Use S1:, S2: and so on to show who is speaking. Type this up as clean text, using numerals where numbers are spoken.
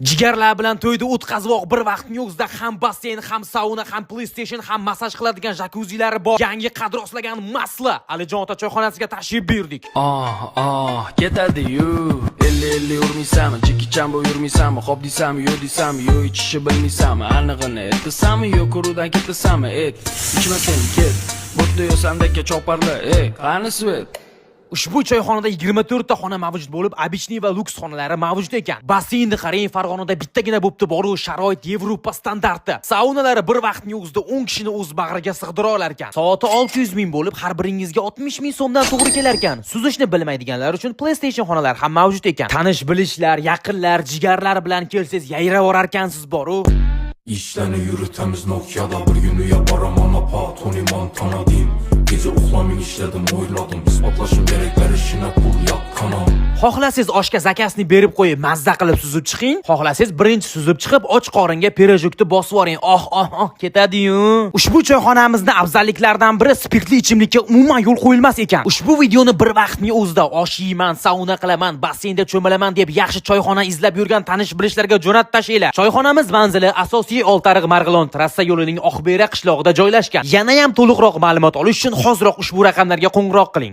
S1: Jigarlar bilan to'yda o'tkazvoq bir vaqtning o'zida ham basseyn, ham sauna, ham PlayStation, ham massaj qiladigan jakuzilari bor. Yangi qad rostlagan Masla Alijon ota choyxonasiga tashrif buyurdik.
S2: Oh, oh, ketadi-yu. 50-50 urmaysanmi, Jeki Chan bo'lib yurmaysanmi, xo'p deysanmi, yo'q deysanmi, yo ichishni bilmaysanmi, anig'ini aytasanmi, yo ko'ruvdan ketasanmi, et, ichmasang ket, bo'tda yo sandaka choparlar, ey, qani свет?
S1: Ushbu choyxonada 24 ta xona mavjud bo'lib, обычный va люкс xonalari mavjud ekan. Basseynni qarang, Farg'onada bittagina bo'pti boru, sharoit Yevropa standarti. Saunalari bir vaqtning o'zida 10 kishini o'z bag'riga sig'dira olar ekan. Soati 600 ming bo'lib, har biringizga 60 ming so'mdan to'g'ri kelar ekan. Suzishni bilmaydiganlar uchun PlayStation xonalar ham mavjud ekan. Tanish bilishlar, yaqinlar, jigarlar bilan kelsangiz yayrab ekansiz boru.
S3: Ishlarni yuritamiz Nokia'da. Bir kuni yaparam apa Tony Montana diyim. Gece uxlamay ishladim, o'yladim. Isbotlashim kerak berishine pul yaqqanam.
S1: Xohlasangiz oshga заказ ni berib qo'yib, mazza qilib suzib chiqing. Xohlasangiz birinchi suzib chiqib, och qoringa пирожок ni bosib yuboring. Oh, oh, oh, ketadi-yu. Ushbu choyxonamizni afzalliklaridan biri spirtli ichimlikka umuman yo'l qo'yilmas ekan. Ushbu videoni bir vaqtning o'zida osh yeyman, sauna qilaman, basseynda cho'milaman deb yaxshi choyxona izlab yurgan tanish bilishlarga jo'natib tashlanglar. Choyxonamiz manzili asosiy Oltiariq Marg'ilon trassa yo'lining Oqbera qishlog'ida joylashgan. Yana ham to'liqroq ma'lumot olish uchun hoziroq ushbu raqamlarga qo'ng'iroq qiling.